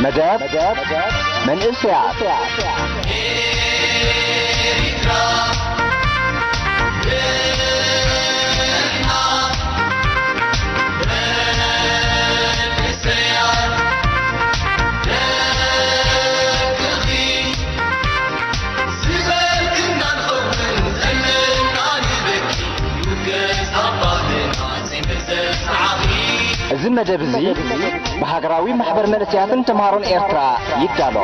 መደብ መንእሰያት። እዚ መደብ እዚ ብሃገራዊ ማሕበር መንእሰያትን ተምሃሮን ኤርትራ ይዳሎ።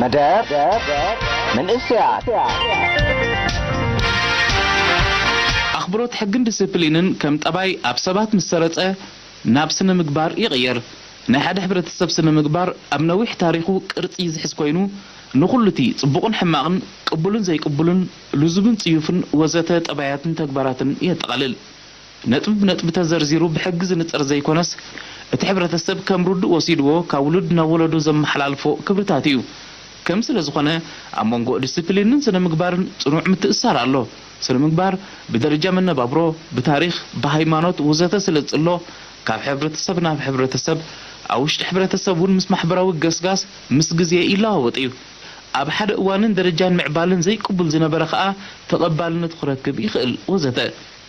መደብ መንእሰያት። ኣኽብሮት ሕግን ዲስፕሊንን ከም ጠባይ ኣብ ሰባት ምስ ሰረጸ ናብ ስነ ምግባር ይቕየር። ናይ ሓደ ሕብረተሰብ ስነ ምግባር ኣብ ነዊሕ ታሪኹ ቅርጺ ዝሕዝ ኮይኑ፣ ንኹሉ እቲ ጽቡቕን ሕማቕን፣ ቅቡልን ዘይቅቡልን፣ ልዙብን ጽዩፍን ወዘተ ጠባያትን ተግባራትን የጠቓልል። ነጥቢ ብነጥቢ ተዘርዚሩ ብሕጊ ዝንጸር ዘይኮነስ፣ እቲ ሕብረተሰብ ከም ርዱእ ወሲድዎ ካብ ውሉድ ናብ ወለዶ ዘመሓላልፎ ክብርታት እዩ። ከም ስለ ዝኾነ፣ ኣብ መንጎ ዲስፕሊንን ስነ ምግባርን ጽኑዕ ምትእስሳር ኣሎ። ስነ ምግባር ብደረጃ መነባብሮ፣ ብታሪኽ፣ ብሃይማኖት ወዘተ ስለ ዝጽሎ፣ ካብ ሕብረተሰብ ናብ ሕብረተሰብ፣ ኣብ ውሽጢ ሕብረተሰብ እውን ምስ ማሕበራዊ ገስጋስ ምስ ግዜ ይለዋወጥ እዩ። ኣብ ሓደ እዋንን ደረጃን ምዕባልን ዘይቅቡል ዝነበረ ኸኣ ተቐባልነት ክረክብ ይኽእል ወዘተ።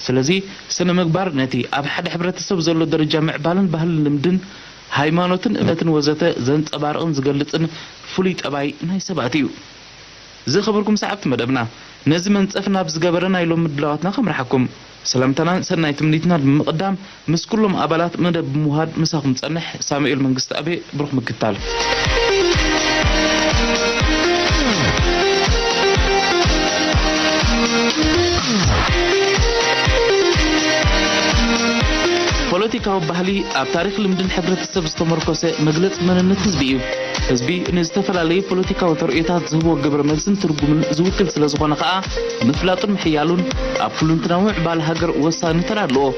ስለዚ ስነ ምግባር ነቲ ኣብ ሓደ ሕብረተሰብ ዘሎ ደረጃ ምዕባልን ባህልን ልምድን ሃይማኖትን እምነትን ወዘተ ዘንጸባርቕን ዝገልጽን ፍሉይ ጠባይ ናይ ሰባት እዩ። ዝኸበርኩም ሰዓብቲ መደብና፣ ነዚ መንጸፍ ናብ ዝገበረ ናይ ሎሚ ምድላዋትና ከምርሓኩም። ሰላምታናን ሰናይ ትምኒትና ብምቕዳም፣ ምስ ኩሎም ኣባላት መደብ ብምውሃድ ምሳኹም ጸንሕ ሳሙኤል መንግስቲ ኣቤ። ብሩኽ ምክታል። ፖለቲካዊ ባህሊ ኣብ ታሪኽ ልምድን ሕብረተሰብ ዝተመርኮሰ መግለጺ መንነት ህዝቢ እዩ። ህዝቢ ንዝተፈላለዩ ፖለቲካዊ ተርእዮታት ዝህቦ ግብረ መልስን ትርጉምን ዝውክል ስለ ዝኾነ ከኣ፣ ምፍላጡን ምሕያሉን ኣብ ኩለንትናዊ ምዕባለ ሃገር ወሳኒ ተራ ኣለዎ።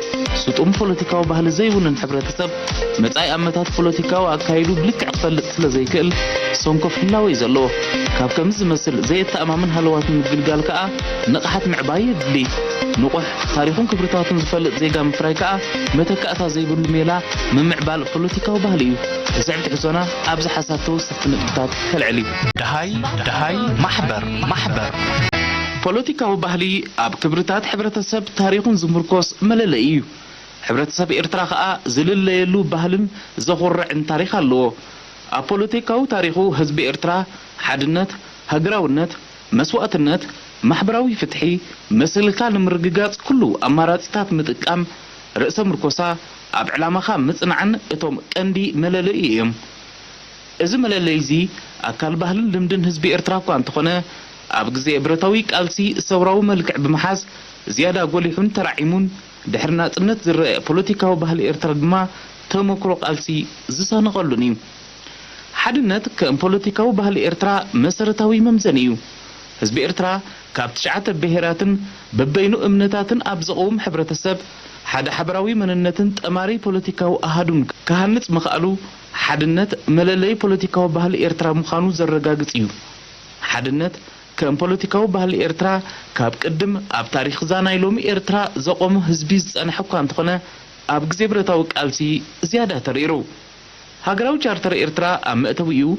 ስጡም ፖለቲካዊ ባህሊ ዘይውንን ሕብረተሰብ፣ መጻኢ ኣመታት ፖለቲካዊ ኣካይዱ ብልክዕ ክፈልጥ ስለ ዘይክእል፣ ሰንኮፍ ህላወ እዩ ዘለዎ። ካብ ከምዚ ዝመስል ዘየተኣማምን ሃለዋት ንምግልጋል ከኣ፣ ንቕሓት ምዕባይ የድሊ። ንቑሕ፣ ታሪኹን ክብርታቱን ዝፈልጥ ዜጋ ምፍራይ ከኣ፣ መተካእታ ዘይብሉ ሜላ ምምዕባል ፖለቲካዊ ባህሊ እዩ። እዚ ዕብት ሕዞና ኣብዚ ሓሳብ ተወሰኽቲ ነጥብታት ከልዕል እዩ። ደሃይ፣ ደሃይ፣ ማሕበር፣ ማሕበር። ፖለቲካዊ ባህሊ ኣብ ክብርታት ሕብረተሰብ ታሪኹን ዝምርኮስ መለለዪ እዩ። ሕብረተሰብ ኤርትራ ከኣ ዝልለየሉ ባህልን ዘኹርዕን ታሪኽ ኣለዎ። ኣብ ፖለቲካዊ ታሪኹ ህዝቢ ኤርትራ ሓድነት፣ ሃገራውነት፣ መስዋእትነት፣ ማሕበራዊ ፍትሒ፣ መሰልካ ንምርግጋጽ ኩሉ ኣማራጺታት ምጥቃም፣ ርእሰ ምርኮሳ፣ ኣብ ዕላማኻ ምጽናዕን እቶም ቀንዲ መለለዪ እዮም። እዚ መለለዪ እዚ ኣካል ባህልን ልምድን ህዝቢ ኤርትራ እኳ እንተኾነ፣ ኣብ ግዜ ብረታዊ ቃልሲ ሰውራዊ መልክዕ ብምሓዝ ዝያዳ ጎሊሑን ተራዒሙን፣ ድሕሪ ናጽነት ዝረአ ፖለቲካዊ ባህሊ ኤርትራ ድማ ተመክሮ ቃልሲ ዝሰነቐሉን እዩ። ሓድነት ከም ፖለቲካዊ ባህሊ ኤርትራ መሰረታዊ መምዘኒ እዩ። ህዝቢ ኤርትራ ካብ ትሽዓተ ብሄራትን በበይኑ እምነታትን ኣብ ዝቐውም ሕብረተሰብ፣ ሓደ ሓበራዊ መንነትን ጠማሪ ፖለቲካዊ ኣሃዱን ክሃንጽ ምኽኣሉ፣ ሓድነት መለለዪ ፖለቲካዊ ባህሊ ኤርትራ ምዃኑ ዘረጋግጽ እዩ። ሓድነት ከም ፖለቲካዊ ባህሊ ኤርትራ፣ ካብ ቅድም ኣብ ታሪኽዛ ናይ ሎሚ ኤርትራ ዘቖመ ህዝቢ ዝጸንሐ እኳ እንተኾነ፣ ኣብ ግዜ ብረታዊ ቃልሲ ዝያዳ ተሪሩ። ሃገራዊ ቻርተር ኤርትራ ኣብ መእተዊኡ፣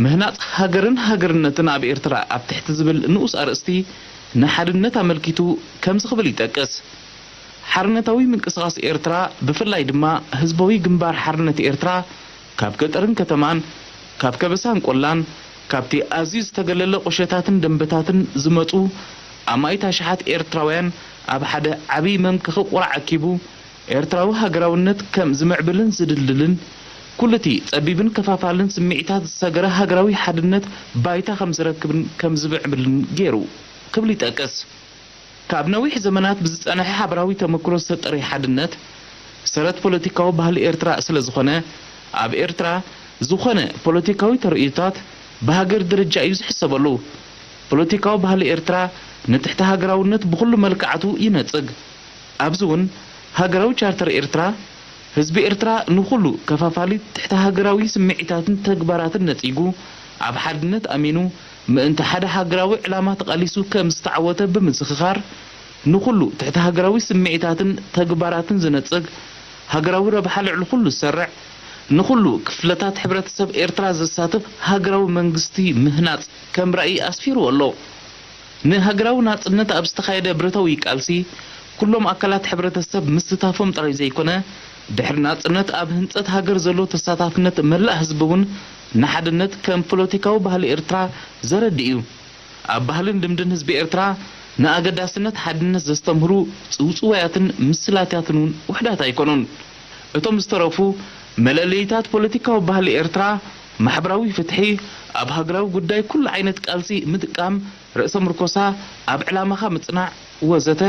ምህናጽ ሃገርን ሃገርነትን ኣብ ኤርትራ ኣብ ትሕቲ ዝብል ንኡስ ኣርእስቲ፣ ንሓድነት ኣመልኪቱ ከምዚ ክብል ይጠቅስ። ሓርነታዊ ምንቅስቓስ ኤርትራ፣ ብፍላይ ድማ ህዝባዊ ግንባር ሓርነት ኤርትራ፣ ካብ ገጠርን ከተማን፣ ካብ ከበሳን ቆላን፣ ካብቲ ኣዝዩ ዝተገለለ ቁሸታትን ደንበታትን ዝመጹ ኣማኢት ኣሽሓት ኤርትራውያን ኣብ ሓደ ዓቢ መምከኺ ቁራዕ ኣኪቡ፣ ኤርትራዊ ሃገራውነት ከም ዝምዕብልን ዝድልድልን፣ ኩሉቲ ጸቢብን ከፋፋልን ስምዒታት ዝሰገረ ሃገራዊ ሓድነት ባይታ ከም ዝረክብን ከም ዝምዕብልን ገይሩ ክብል ይጠቅስ። ካብ ነዊሕ ዘመናት ብዝጸንሐ ሓበራዊ ተመክሮ ዝተጠርየ ሓድነት፣ ሰረት ፖለቲካዊ ባህሊ ኤርትራ ስለ ዝኾነ፣ ኣብ ኤርትራ ዝኾነ ፖለቲካዊ ተርእዮታት ብሃገር ደረጃ እዩ ዝሕሰበሉ። ፖለቲካዊ ባህሊ ኤርትራ ንትሕተ ሃገራውነት ብኹሉ መልክዓቱ ይነጽግ። ኣብዚ እውን ሃገራዊ ቻርተር ኤርትራ፣ ህዝቢ ኤርትራ ንኹሉ ከፋፋሊ ትሕተ ሃገራዊ ስምዒታትን ተግባራትን ነጺጉ፣ ኣብ ሓድነት ኣሚኑ፣ ምእንቲ ሓደ ሃገራዊ ዕላማ ተቓሊሱ ከም ዝተዓወተ ብምዝኽኻር፣ ንኹሉ ትሕተ ሃገራዊ ስምዒታትን ተግባራትን ዝነጽግ፣ ሃገራዊ ረብሓ ልዕሊ ኩሉ ዝሰርዕ፣ ንኹሉ ክፍለታት ሕብረተሰብ ኤርትራ ዘሳትፍ ሃገራዊ መንግስቲ ምህናጽ ከም ራእይ ኣስፊርዎ ኣሎ። ንሃገራዊ ናጽነት ኣብ ዝተኻየደ ብረታዊ ቃልሲ፣ ኩሎም ኣካላት ሕብረተሰብ ምስታፎም ጥራይ ዘይኮነ፣ ድሕሪ ናጽነት ኣብ ህንጸት ሃገር ዘሎ ተሳታፍነት መላእ ህዝቢ እውን ንሓድነት ከም ፖለቲካዊ ባህሊ ኤርትራ ዘረድእ እዩ። ኣብ ባህልን ልምድን ህዝቢ ኤርትራ ንኣገዳስነት ሓድነት ዘስተምህሩ ጽውጽዋያትን ምስላታትን እውን ውሑዳት ኣይኮኑን። እቶም ዝተረፉ መለለይታት ፖለቲካዊ ባህሊ ኤርትራ፣ ማሕበራዊ ፍትሒ፣ ኣብ ሃገራዊ ጉዳይ ኩሉ ዓይነት ቃልሲ ምጥቃም፣ ርእሰ ምርኮሳ፣ ኣብ ዕላማኻ ምጽናዕ፣ ወዘተ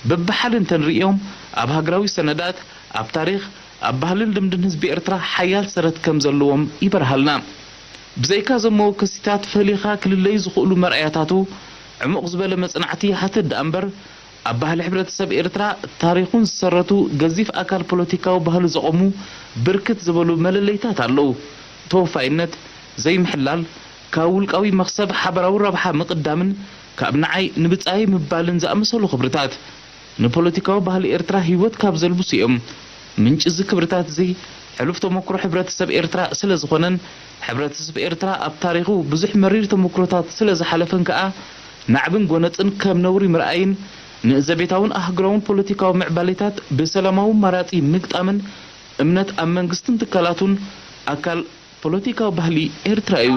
በብሓደ እንተንርእዮም፣ ኣብ ሃገራዊ ሰነዳት፣ ኣብ ታሪኽ፣ ኣብ ባህልን ልምድን ህዝቢ ኤርትራ ሓያል ሰረት ከም ዘለዎም ይበርሃልና። ብዘይካ እዞም መወከሲታት ፈሊኻ ክልለዩ ዝኽእሉ መርኣያታቱ፣ ዕሙቕ ዝበለ መጽናዕቲ ይሓትት ደኣ እምበር፣ ኣብ ባህሊ ሕብረተሰብ ኤርትራ ታሪኹን ዝሰረቱ ገዚፍ ኣካል ፖለቲካዊ ባህሉ ዘቖሙ ብርክት ዝበሉ መለለይታት ኣለዉ። ተወፋይነት፣ ዘይምሕላል፣ ካብ ውልቃዊ መኽሰብ ሓበራዊ ረብሓ ምቕዳምን ካብ ንዓይ ንብጻየይ ምባልን ዝኣመሰሉ ክብርታት፣ ንፖለቲካዊ ባህሊ ኤርትራ ህይወት ካብ ዘልብሱ እዮም። ምንጪ እዚ ክብርታት እዚ፣ ሕሉፍ ተመኩሮ ሕብረተሰብ ኤርትራ ስለ ዝኾነን፣ ሕብረተሰብ ኤርትራ ኣብ ታሪኹ ብዙሕ መሪር ተመኩሮታት ስለ ዝሓለፈን ከኣ፣ ናዕብን ጎነጽን ከም ነውሪ ምርኣይን፣ ንዘቤታውን ኣህጉራውን ፖለቲካዊ ምዕባሌታት ብሰላማዊ ኣማራጺ ምግጣምን፣ እምነት ኣብ መንግስትን ትካላቱን ኣካል ፖለቲካዊ ባህሊ ኤርትራ እዩ።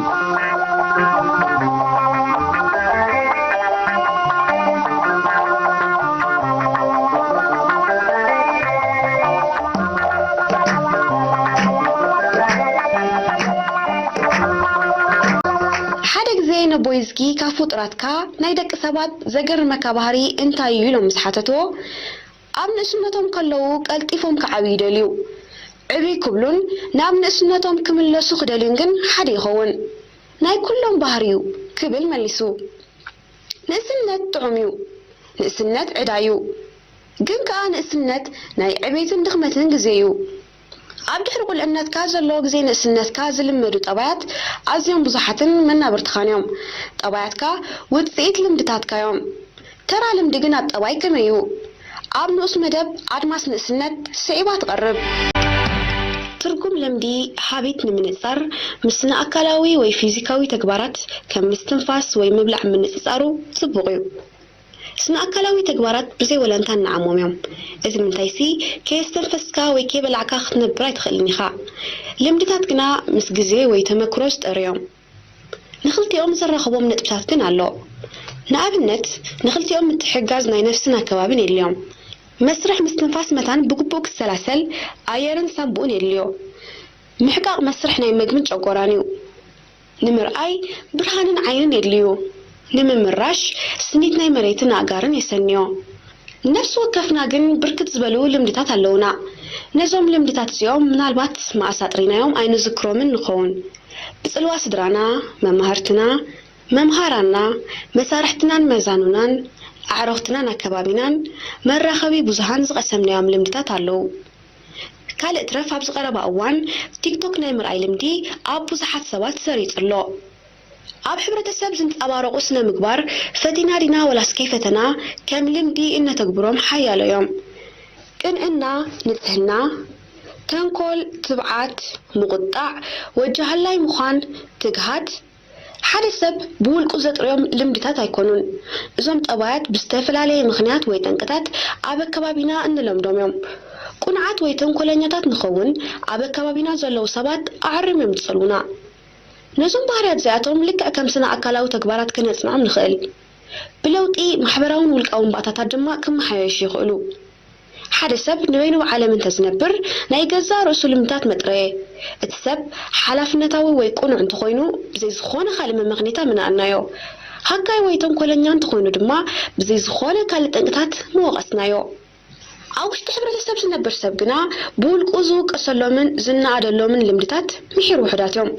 ሓደ ግዜ ነቦይዝጊ ካብ ፍጡራትካ ናይ ደቂ ሰባት ዘገርመካ ባህሪ እንታይ እዩ ኢሎም ምስ ሓተትዎ፣ ኣብ ንእስነቶም ከለዉ ቀልጢፎም ክዓብዩ ይደልዩ። ዕብይ ክብሉን ናብ ንእስነቶም ክምለሱ ክደልዩን ግን ሓደ ይኸውን። ናይ ኩሎም ባህሪ እዩ ክብል መሊሱ። ንእስነት ጥዑም እዩ። ንእስነት ዕዳ እዩ። ግን ከኣ ንእስነት ናይ ዕቤትን ድኽመትን ግዜ እዩ። ኣብ ድሕሪ ቁልዕነትካ ዘሎ ግዜ ንእስነትካ ዝልመዱ ጠባያት ኣዝዮም ብዙሓትን መናብርትኻን እዮም። ጠባያትካ ውጽኢት ልምድታትካ እዮም። ተራ ልምዲ ግን ኣብ ጠባይ ከመይ እዩ? ኣብ ንኡስ መደብ ኣድማስ ንእስነት ስዒባ ትቐርብ። ትርጉም ልምዲ ሃቢት ንምንጻር ምስ ስነ-ኣካላዊ ወይ ፊዚካዊ ተግባራት ከም ምስትንፋስ ወይ ምብላዕ ምንጽጻሩ ጽቡቕ እዩ። ስነ-ኣካላዊ ተግባራት ብዘይ ወላንታ ንዓሞም እዮም። እዚ ምንታይሲ ከየስተንፈስካ ወይ ከይበላዕካ ክትነብር ኣይትኽእልን ኢኻ። ልምድታት ግና ምስ ግዜ ወይ ተመክሮ ዝጠሩ እዮም። ንኽልቲኦም ዘራኽቦም ነጥብታት ግን ኣሎ። ንኣብነት፣ ንኽልቲኦም ምትሕግጋዝ ናይ ነፍስን ኣከባብን የድልዮም። መስርሕ ምስትንፋስ መታን ብግቡእ ክሰላሰል ኣየርን ሳንቡእን የድልዮ። ምሕቃቕ መስርሕ ናይ መግብን ጨጎራን እዩ። ንምርኣይ ብርሃንን ዓይንን የድልዩ። ንምምራሽ ስኒት ናይ መሬትን ኣእጋርን የሰንዮ። ነፍሲ ወከፍና ግን ብርክት ዝበሉ ልምድታት ኣለዉና። ነዞም ልምድታት እዚኦም ምናልባት መኣስ ኣጥሪናዮም ኣይንዝክሮምን ንኸውን። ብጽልዋ ስድራና፣ መማህርትና፣ መምሃራና፣ መሳርሕትናን መዛኑናን፣ ኣዕሩኽትናን ኣከባቢናን፣ መራኸቢ ብዙሃን ዝቐሰምናዮም ልምድታት ኣለዉ። ካልእ ትረፍ ኣብዚ ቀረባ እዋን ቲክቶክ ናይ ምርኣይ ልምዲ ኣብ ብዙሓት ሰባት ሰሪጹ ኣሎ። ኣብ ሕብረተሰብ ዝንጸባረቑ ስነ ምግባር ፈቲና ዲና ወላስ ከይፈተና ከም ልምዲ እነተግብሮም ሓያሎ እዮም። ቅንዕና፣ ንጽህና፣ ተንኮል፣ ትብዓት፣ ምቑጣዕ፣ ወጃሃላይ ምዃን፣ ትግሃት፣ ሓደ ሰብ ብውልቁ ዘጥርዮም ልምድታት ኣይኮኑን። እዞም ጠባያት ብዝተፈላለየ ምኽንያት ወይ ጠንቅታት ኣብ ኣከባቢና እንለምዶም እዮም። ቁኑዓት ወይ ተንኮለኛታት ንኸውን ኣብ ኣከባቢና ዘለዉ ሰባት ኣዐርዮም እዮም ዝጸልዉና። ነዞም ባህርያት እዚኣቶም ልክዕ ከም ስነ ኣካላዊ ተግባራት ክነጽንዖም ንኽእል። ብለውጢ ማሕበራውን ውልቃውን ባእታታት ድማ ክመሓየሹ ይኽእሉ። ሓደ ሰብ ንበይኑ ብዓለም እንተዝነብር ናይ ገዛእ ርእሱ ልምድታት መጥረየ። እቲ ሰብ ሓላፍነታዊ ወይ ቅኑዕ እንተኾይኑ ብዘይ ዝኾነ ካልእ መመኽኔታ ምነኣናዮ። ሃካይ ወይ ተንኮለኛ እንተኾይኑ ድማ ብዘይ ዝኾነ ካልእ ጠንቅታት ምወቐስናዮ። ኣብ ውሽጢ ሕብረተሰብ ዝነብር ሰብ ግና ብውልቁ ዝውቀሰሎምን ዝነኣደሎምን ልምድታት ምሒር ውሑዳት እዮም።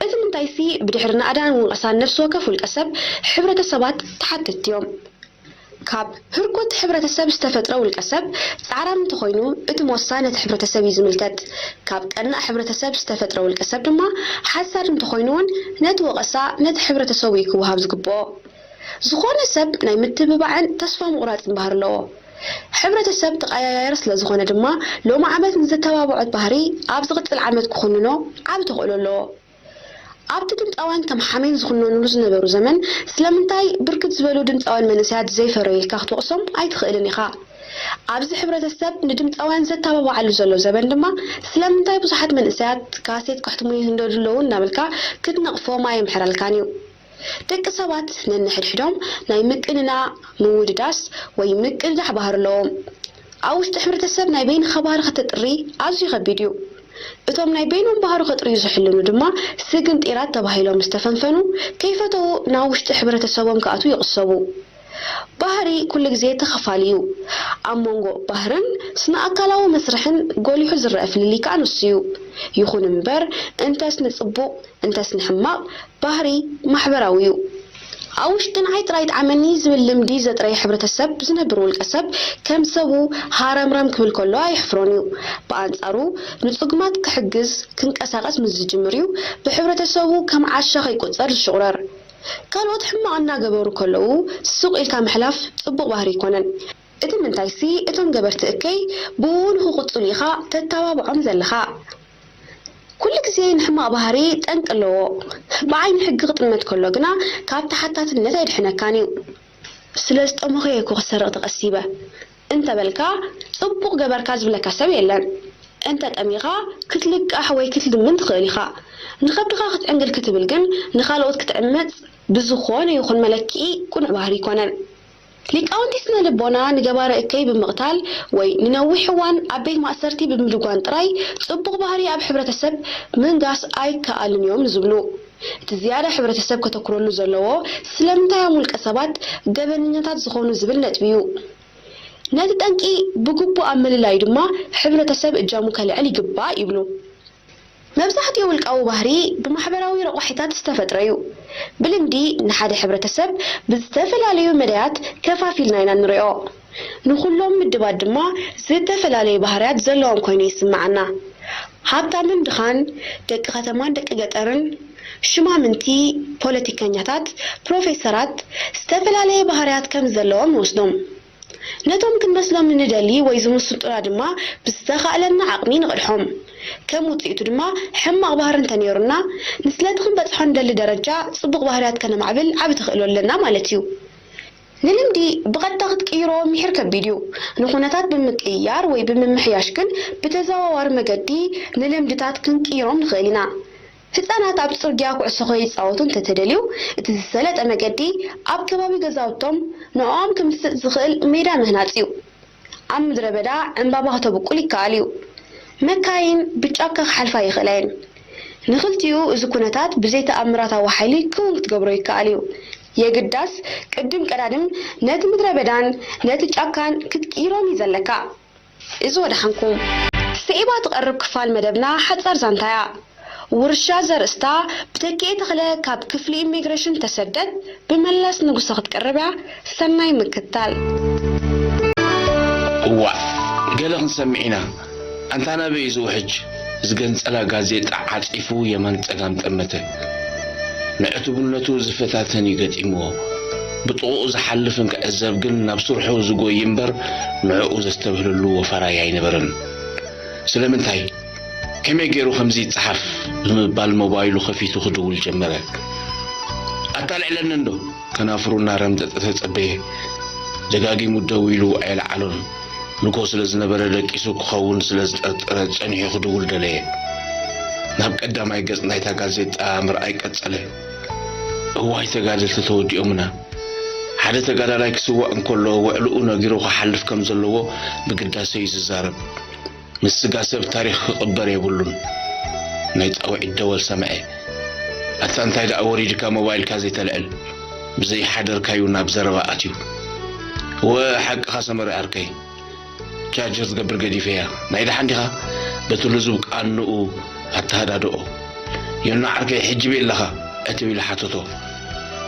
እቲ ምንታይሲ ብድሕሪ ናእዳን ውንቀሳን ነፍሲ ወከፍ ውልቀ ሰብ፣ ሕብረተሰባት ተሓተትቲ እዮም። ካብ ህርኩት ሕብረተሰብ ዝተፈጥረ ውልቀ ሰብ ጻዕራም እንተኾይኑ፣ እቲ ሞሳ ነቲ ሕብረተሰብ እዩ ዝምልከት። ካብ ቀናእ ሕብረተሰብ ዝተፈጥረ ውልቀ ሰብ ድማ ሓሳድ እንተኾይኑ እውን፣ ነቲ ወቐሳ ነቲ ሕብረተሰቡ እዩ ክወሃብ ዝግብኦ። ዝኾነ ሰብ ናይ ምትብባዕን ተስፋ ምቑራጽን ባህሪ ኣለዎ። ሕብረተሰብ ተቐያያሪ ስለ ዝኾነ ድማ፣ ሎሚ ዓመት ንዘተባብዖት ባህሪ ኣብ ዝቕጽል ዓመት ክኹንኖ ዓቢ ተኽእሎ ኣለዎ። ኣብቲ ድምጻውያን ከም ሓሜን ዝኹነኑሉ ዝነበሩ ዘመን፣ ስለምንታይ ብርክት ዝበሉ ድምጻውያን መንእሰያት ዘይፈረዩ ኢልካ ክትወቕሶም ኣይትኽእልን ኢኻ። ኣብዚ ሕብረተሰብ ንድምጻውያን ዘተባብዓሉ ዘሎ ዘበን ድማ፣ ስለምንታይ ብዙሓት መንእሰያት ካሴት ከሕትሙ ይህንደዱ ኣለዉ እናበልካ ክትነቕፎም ኣየምሕረልካን እዩ። ደቂ ሰባት ነንሕድሕዶም ናይ ምቅንናእ፣ ምውድዳስ ወይ ምቅድዳሕ ባህሪ ኣለዎም። ኣብ ውሽጢ ሕብረተሰብ ናይ በይንኻ ባህሪ ከተጥሪ ኣዝዩ ከቢድ እዩ። እቶም ናይ በይኖም ባህሪ ከጥርዩ ዝሕልኑ ድማ ስግንጢራት ተባሂሎም ዝተፈንፈኑ፣ ከይፈተዉ ናብ ውሽጢ ሕብረተሰቦም ክኣትዉ ይቕሰቡ። ባህሪ ኩሉ ግዜ ተኸፋሊ እዩ። ኣብ መንጎ ባህርን ስነ ኣካላዊ መስርሕን ጎሊሑ ዝረአ ፍልልይ ከኣ ንሱ እዩ። ይኹን እምበር፣ እንተስ ንጽቡቕ እንተስ ንሕማቕ፣ ባህሪ ማሕበራዊ እዩ። ኣብ ውሽጢ ንዓይ ጥራይ ይጥዓመኒ ዝብል ልምዲ ዘጥረየ ሕብረተሰብ ዝነብር ውልቀ ሰብ፣ ከም ሰቡ ሃረምረም ክብል ከሎ ኣየሕፍሮን እዩ። ብኣንጻሩ፣ ንጽጉማት ክሕግዝ ክንቀሳቐስ ምስ ዝጅምር እዩ ብሕብረተሰቡ ከም ዓሻ ከይቁጸር ዝሽቑረር። ካልኦት ሕማቕ እናገበሩ ከለዉ ሱቕ ኢልካ ምሕላፍ ጽቡቕ ባህሪ ኣይኮነን። እቲ ምንታይሲ፣ እቶም ገበርቲ እከይ ብኡ ንኽቕጽሉ ኢኻ ተተባብዖም ዘለኻ። ኩሉ ግዜ ንሕማቕ ባህሪ ጠንቂ ኣለዎ። ብዓይኒ ሕጊ ክጥመት ከሎ ግና ካብ ተሓታትነት ኣይድሕነካን እዩ። ስለ ዝጠመኹ እየ እኮ ክሰርቕ ተቐሲበ እንተበልካ፣ ጽቡቕ ገበርካ ዝብለካ ሰብ የለን። እንተ ጠሚኻ ክትልቃሕ ወይ ክትልምን ትኽእል ኢኻ። ንኸብድኻ ክትዕንግል ክትብል ግን ንኻልኦት ክትዕመጽ ብዝኾነ ይኹን መለክዒ ቅኑዕ ባህሪ ኣይኮነን። ሊቃውንቲ ስነ ልቦና ንገባሪ እከይ ብምቕታል ወይ ንነዊሕ እዋን ኣብ ቤት ማእሰርቲ ብምድጓን ጥራይ ጽቡቕ ባህሪ ኣብ ሕብረተሰብ ምንጋስ ኣይከኣልን እዮም ዝብሉ። እቲ ዝያዳ ሕብረተሰብ ከተኩረሉ ዘለዎ ስለምንታይ እዮም ውልቀ ሰባት ገበነኛታት ዝኾኑ ዝብል ነጥቢ እዩ። ነቲ ጠንቂ ብግቡእ ኣብ ምልላዩ ድማ ሕብረተሰብ እጃሙ ከልዕል ይግባእ ይብሉ። መብዛሕትኡ ውልቃዊ ባህሪ ብማሕበራዊ ረቋሒታት ዝተፈጥረ እዩ። ብልምዲ ንሓደ ሕብረተሰብ ብዝተፈላለዩ መዳያት ከፋፊልና ኢና ንሪኦ። ንኹሎም ምድባት ድማ ዝተፈላለዩ ባህርያት ዘለዎም ኮይኑ ይስምዓና። ሃብታምን ድኻን፣ ደቂ ከተማን ደቂ ገጠርን፣ ሽማምንቲ፣ ፖለቲከኛታት፣ ፕሮፌሰራት፣ ዝተፈላለየ ባህርያት ከም ዘለዎም ንወስዶም። ነቶም ክንመስሎም ንደሊ ወይ ዝምስጡና ድማ ብዝተኻእለና ዓቕሚ ንቐድሖም። ከም ውጽኢቱ ድማ ሕማቕ ባህሪ እንተነይሩና፣ ንስለቲ ክንበጽሖ ንደሊ ደረጃ ጽቡቕ ባህርያት ከነማዕብል ዓቢ ተኽእሎ ኣለና ማለት እዩ። ንልምዲ ብቐጥታ ክትቅይሮ ምሒር ከቢድ እዩ። ንኹነታት ብምቅይያር ወይ ብምምሕያሽ ግን ብተዘዋዋሪ መገዲ ንልምድታት ክንቅይሮም ንኽእል ኢና። ህጻናት ኣብ ጽርግያ ኩዕሶ ከይጻወቱ እንተተደልዩ፣ እቲ ዝሰለጠ መገዲ ኣብ ከባቢ ገዛውቶም ንዕኦም ክምስጥ ዝኽእል ሜዳ ምህናጽ እዩ። ኣብ ምድረ በዳ ዕምባባ ከተብቁል ይከኣል እዩ። መካይን ብጫካ ክሓልፋ ይኽእላ እየን። ንኽልቲኡ እዚ ኩነታት ብዘይ ተኣምራታዊ ሓይሊ ክውን ክትገብሮ ይከኣል እዩ። የግዳስ ቅድም ቀዳድም ነቲ ምድረ በዳን ነቲ ጫካን ክትቅይሮም እዩ ዘለካ። እዚ ወደሓንኩም። ስዒባ ትቐርብ ክፋል መደብና ሓጻር ዛንታ እያ። ውርሻ ዘርእስታ ብተኪኤ ተኽለ ካብ ክፍሊ ኢሚግሬሽን ተሰደት ብመለስ ንጉሰ ክትቀርብ እያ። ሰናይ ምክትታል። እዋእ፣ ገለ ክንሰምዕ ኢና። ኣንታ ናበይ እዩ ዝውሕጅ? ዝገንጸላ ጋዜጣ ዓጺፉ የማን ጸጋም ጠመተ። ንዕቱብነቱ ዝፈታተን እዩ ገጢምዎ። ብጥቕኡ ዝሓልፍ እንክዕዘብ ግን ናብ ስርሑ ዝጎይ እምበር ንዕኡ ዘስተብህለሉ ወፈራይ ኣይነበረን። ስለምንታይ? ከመይ ገይሩ ከምዚ ይጸሓፍ? ብምባል ሞባይሉ ከፊቱ ክድውል ጀመረ። ኣታ ልዕለኒ እንዶ? ከናፍሩ እናረምጠጠ ተጸበየ። ደጋጊሙ ደዊሉ ኣየለዓሎን። ንግሆ ስለ ዝነበረ ደቂሱ ክኸውን ስለ ዝጠርጠረ ጸኒሑ ክድውል ደለየ። ናብ ቀዳማይ ገጽ ናይታ ጋዜጣ ምርኣይ ቀጸለ። እዋይ ተጋደልቲ ተወዲኦምና። ሓደ ተጋዳላይ ክስዋእ እንከሎ ውዕልኡ ነጊሩ ክሓልፍ ከም ዘለዎ ብግዳሰ እዩ ዝዛረብ። ምስ ስጋ ሰብ ታሪኽ ክቕበር የብሉን። ናይ ጻውዒት ደወል ሰምዐ። ኣታ እንታይ ደኣ ወሪድካ ሞባይልካ ዘይተልዕል? ብዘይሓደርካዩ ናብ ዘረባ ኣትዩ። እወ ሓቅኻ ሰመረ ዓርከይ። ቻርጀር ዝገብር ገዲፈያ። ናይ ደሓን ዲኻ? በቲ ልዙብ ቃንኡ ኣተሃዳድኦ። "ዮና ዓርከይ፣ ሕጂ በይ ኣለኻ?" ዕትብ ኢሉ ሓተቶ።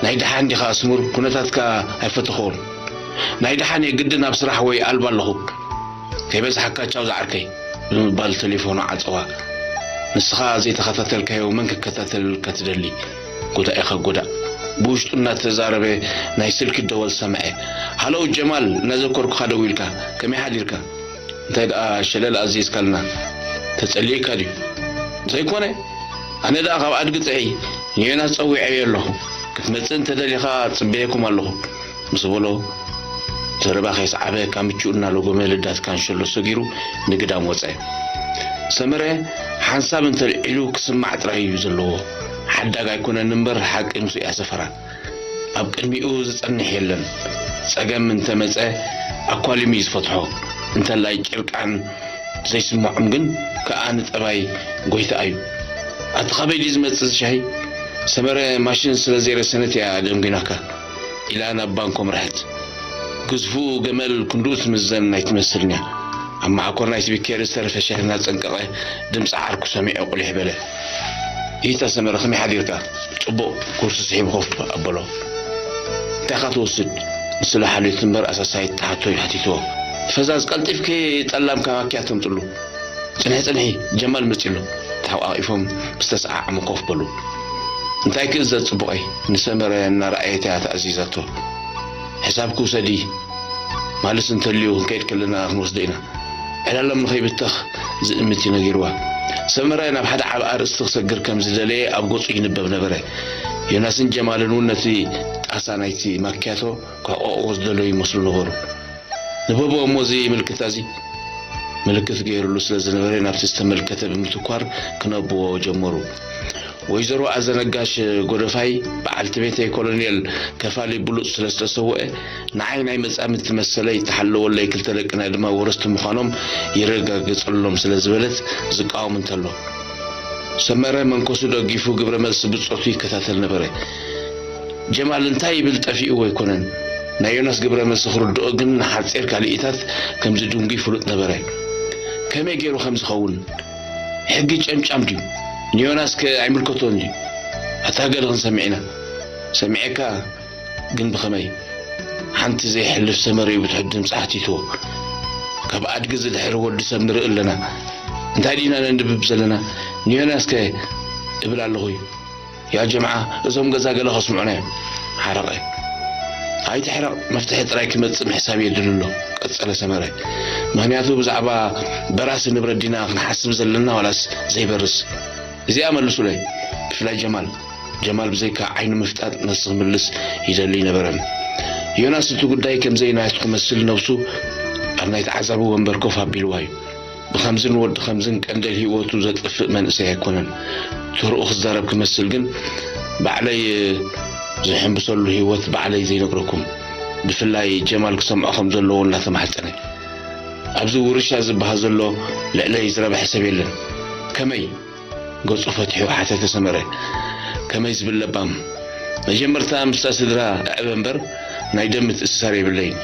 "ናይ ደሓን ዲኻ ኣስሙር? ኩነታትካ ኣይፈተኽዎን። ናይ ደሓን እየ፣ ግድን ኣብ ስራሕ ወይ ኣልባ ኣለኹ። ከይበዝሓካ ቻው ዝዓርከይ" ብምባል ተሌፎኑ ዓጸዋ። "ንስኻ ዘይተኸታተልካዮ መን ክከታተለልካ ትደሊ? ጎዳእ ኢኻ ጎዳእ።" ብውሽጡ እናተዛረበ ናይ ስልኪ ደወል ሰምዐ። "ሃሎ ጀማል፣ እናዘከርኩኻ ደዊልካ። ከመይ ሓዲርካ? እንታይ ደኣ ሸለል ኣዚዝካልና? ተጸሊእካ ድዩ?" "ዘይኮነ፣ ኣነ ደኣ ካብ ኣድጊ ጥዕይ ንዮናስ ጸዊዐዮ ኣለኹ። ክትመጽእ እንተደሊኻ ጽበየኩም ኣለኹ" ምስ በሎ፣ ዘረባ ከይሰዓበ ካምችኡ እናለጎመ ልዳት ካንሸሎ ሰጊሩ ንግዳም ወጸ። ሰመረ ሓንሳብ እንተልዒሉ ክስማዕ ጥራይ እዩ ዘለዎ። ሓዳግ ኣይኮነን እምበር ሓቂ ምስኡ እያ ሰፈራ። ኣብ ቅድሚኡ ዝጸንሕ የለን። ጸገም እንተመጸ ኣኳሊሙ እዩ ዝፈትሖ። እንተላይ ጭርቃን ዘይስምዖም ግን ከኣ ንጠባይ ጎይታ እዩ። "ኣቲ ካበይ ድዩ ዝመጽእ እዚ ሻሂ? ሰመረ ማሽን ስለ ዘይረሰነት እያ ደንጒናካ" ኢላ ናብ ባንኮ ኣምርሐት። ግዝፉ ገመል ክንድኡ ትምዘን ኣይትመስልን እያ። ኣብ መዓኮር ናይ ስፒከር ዝተረፈ ሻሂ እናጸንቀቐ ድምጺ ዓርኩ ሰሚዑ ቁሊሕ በለ። "ይታ ሰመረ፣ ከመይ ሓዲርካ?" "ጽቡቕ" ኩርሲ ስሒቡ ኮፍ ኣበሎ። "እንታይ ኢኻ ትወስድ?" ንስለ ሓልዮት እምበር ኣሳሳይት ትሓቶ ኢሉ ሓቲትዎ። "ፈዛዝ፣ ቀልጢፍኪ ጠላም ካብ ኣኪያ ተምጽሉ። ጽንሒ ጽንሒ፣ ጀማል መጺኡ ኣሎ" ተሓቋቒፎም ምስ ተሰዓዓሙ ኮፍ በሉ። "እንታይ ክእዘዝ ጽቡቐይ?" ንሰመረ እናረኣየት እያ ተኣዚዛቶ። "ሕሳብኪ ውሰዲ፣ ማልስ እንተልዩ ክንከይድ ከለና ክንወስዶ ኢና። ዕላሎም ንኸይብተኽ" ዝእምት እዩ ነጊርዋ። ሰመረ ናብ ሓደ ዓቢ ኣርእስቲ ክሰግር ከም ዝደለየ ኣብ ገጹ ይንበብ ነበረ። ዮናስን ጀማልን እውን ነቲ ጣሳ ናይቲ ማክያቶ ክሕቆቕዎ ዝደለዩ ይመስሉ ነበሩ። "ንበብዎ እሞ እዚ ምልክታ እዚ" ምልክት ገይሩሉ ስለ ዝነበረ ናብቲ ዝተመልከተ ብምትኳር ክነብዎ ጀመሩ። ወይዘሮ ኣዘነጋሽ ጎደፋይ በዓልቲ ቤተይ ኮሎኔል ከፋሊ ብሉጽ ስለ ዝተሰወአ ንዓይ ናይ መጻምድቲ መሰለይ ተሓለወለይ፣ ክልተ ደቅና ድማ ወረስቲ ምዃኖም ይረጋገጸሎም ስለ ዝበለት ዝቃወም እንተሎ፣ ሰመረ መንኮሱ ደጊፉ ግብረ መልሲ ብጾቱ ይከታተል ነበረ። ጀማል እንታይ ይብል ጠፊእዎ ኣይኮነን። ናይ ዮናስ ግብረ መልሲ ክርድኦ ግን ንሓጺር ካልኢታት ከም ዝድንጉ ይፍሉጥ ነበረ። ከመይ ገይሩ ከም ዝኸውን? ሕጊ ጨምጫም ድዩ? ንዮናስ ከ ኣይምልከቶን ድዩ? ኣታ ገለ ክንሰምዕ ኢና። ሰሚዐካ ግን ብኸመይ? ሓንቲ ዘይሕልፍ ሰመረ እዩ ብትሑት ድምጺ ሓቲትዎ። ካብ ኣድጊ ዝድሕር ወዲ ሰብ ንርኢ ኣለና። እንታይ ዲና ነንብብ ዘለና? ንዮናስ ከ እብል ኣለኹ። ያ ጀምዓ፣ እዞም ገዛ ገለ ከስምዑና እዮም። ሓረቐ። ኣይትሕረቕ፣ መፍትሒ ጥራይ ክመጽእ ምሕሳብ የድሊ ኣሎ፣ ቀጸለ ሰመረ። ምኽንያቱ ብዛዕባ በራሲ ንብረት ዲና ክንሓስብ ዘለና ዋላስ ዘይበርስ? እዚኣ መልሱለይ፣ ብፍላይ ጀማል። ጀማል ብዘይካ ዓይኑ ምፍጣጥ መልሲ ክምልስ ይደሊ ኣይነበረን። ዮናስ እቲ ጉዳይ ከም ዘይናቱ ክመስል ነብሱ ኣብ ናይ ተዓዛቢ ወንበር ኮፍ ኣቢልዋ እዩ። ብኸምዝን ወዲ ኸምዝን ቀንደል ህይወቱ ዘጥፍእ መንእሰይ ኣይኮነን። ተርኡ ክዛረብ ክመስል ግን ባዕለይ ዝሕንብሰሉ ህይወት ባዕለይ ዘይነግረኩም። ብፍላይ ጀማል ክሰምዖ ከም ዘለዎ እናተማሕጸነ። ኣብዚ ውርሻ ዝበሃል ዘሎ ልዕለይ ዝረብሐ ሰብ የለን። ከመይ? ገጹ ፈቲሑ ሓተተ ሰመረ። ከመይ ዝብል ለባም። መጀመርታ ምስታ ስድራ እዕበ እምበር ናይ ደም ምትእስሳር የብለይን።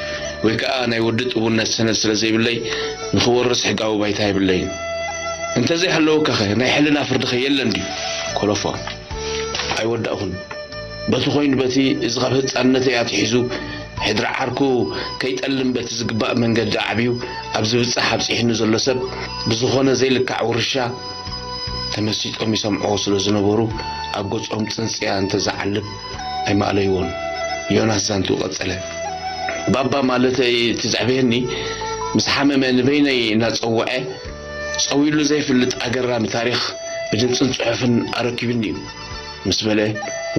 ወይ ከኣ ናይ ወዲ ጥቡነት ሰነድ ስለ ዘይብለይ ንኽወርስ ሕጋዊ ባይታ የብለይን። እንተዘይሃለወካኸ ናይ ሕልና ፍርድኸ የለን ድዩ? ኮለፎ። ኣይወዳእኹን። በቲ ኮይኑ በቲ እዚ ካብ ህጻንነተይ ኣትሒዙ ሕድሪ ዓርኩ ከይጠልም በቲ ዝግባእ መንገዲ ኣዕብዩ ኣብ ዝብጻሕ ኣብጺሕኒ ዘሎ ሰብ ብዝኾነ ዘይልካዕ ውርሻ ተመሲጦም ይሰምዕዎ ስለ ዝነበሩ ኣብ ገጾም ጽንጽያ እንተዝዓልብ ኣይማእለይዎን። ዮናስ ዛንትኡ ቀጸለ። ባባ ማለተይ እቲ ዘዕበየኒ ምስ ሓመመ ንበይነይ እናጸውዐ ጸዊሉ ዘይፍልጥ ኣገራሚ ታሪኽ ብድምጽን ጽሑፍን ኣረኪብኒ እዩ። ምስ በለ፣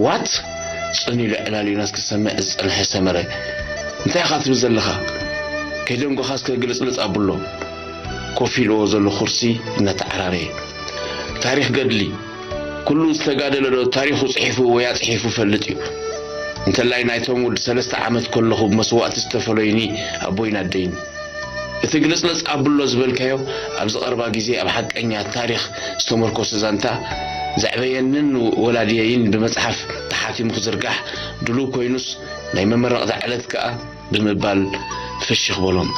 ዋት? ጽን ኢሉ ዕላል ዮናስ ክሰምዕ ዝጸንሐ ሰመረ፣ እንታይ ኢኻ ትብል ዘለኻ? ከይደንጎኻ እስከ ግልጽልጽ ኣብሎ። ኮፍ ኢልዎ ዘሎ ኩርሲ እናተዓራረየ፣ ታሪኽ ገድሊ፣ ኩሉ ዝተጋደለ ዶ ታሪኹ ጽሒፉ ወይ ኣጽሒፉ ፈልጥ እዩ? እንተላይ ናይቶም ወዲ ሰለስተ ዓመት ከለኹ ብመስዋእቲ ዝተፈለዩኒ ኣቦይን ኣደይን። እቲ ግልጽልጽ ኣብሎ ዝበልካዮ ኣብዚ ቀረባ ግዜ ኣብ ሓቀኛ ታሪኽ ዝተመርኮሰ ዛንታ ዘዕበየንን ወላድየይን ብመጽሓፍ ተሓቲሙ ክዝርጋሕ ድሉው ኮይኑስ ናይ መመረቕታ ዕለት ከኣ ብምባል ፍሽኽ በሎም።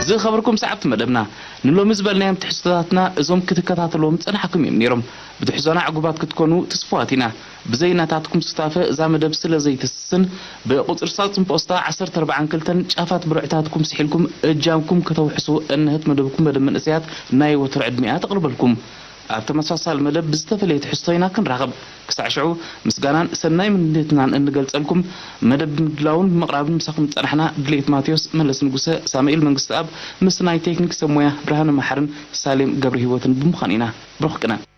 ዝኸበርኩም ሰዓብቲ መደብና፣ ንሎሚ ዝበልናዮም ትሕዝቶታትና እዞም ክትከታተልዎም ጸናሕኩም እዮም ነይሮም። ብትሕዞና ዕጉባት ክትኮኑ ትስፉዋት ኢና። ብዘይ ናታትኩም ሱታፈ እዛ መደብ ስለ ዘይትስስን፣ ብቁጽሪ ሳጥን ፖስታ ዓሰርተ ኣርባዓን ክልተን ጫፋት ብርዕታትኩም ስሒልኩም እጃምኩም ከተውሕሱ እንሀት መደብኩም መደብ መንእሰያት ናይ ወትሮ ዕድሚኣ ተቕርበልኩም። ኣብ ተመሳሳሊ መደብ ብዝተፈለየ ትሕዝቶ ኢና ክንራኸብ። ክሳዕ ሽዑ ምስጋናን ሰናይ ምንድነትናን እንገልጸልኩም፣ መደብ ብምድላውን ብምቕራብን ምሳኹም ዝጸናሕና ድሌት ማቴዎስ፣ መለስ ንጉሰ፣ ሳሙኤል መንግስተኣብ፣ ምስ ናይ ቴክኒክ ሰብ ሞያ ብርሃነ መሓርን ሳሌም ገብረ ህይወትን ብምዃን ኢና። ብሩኽ ቅነ።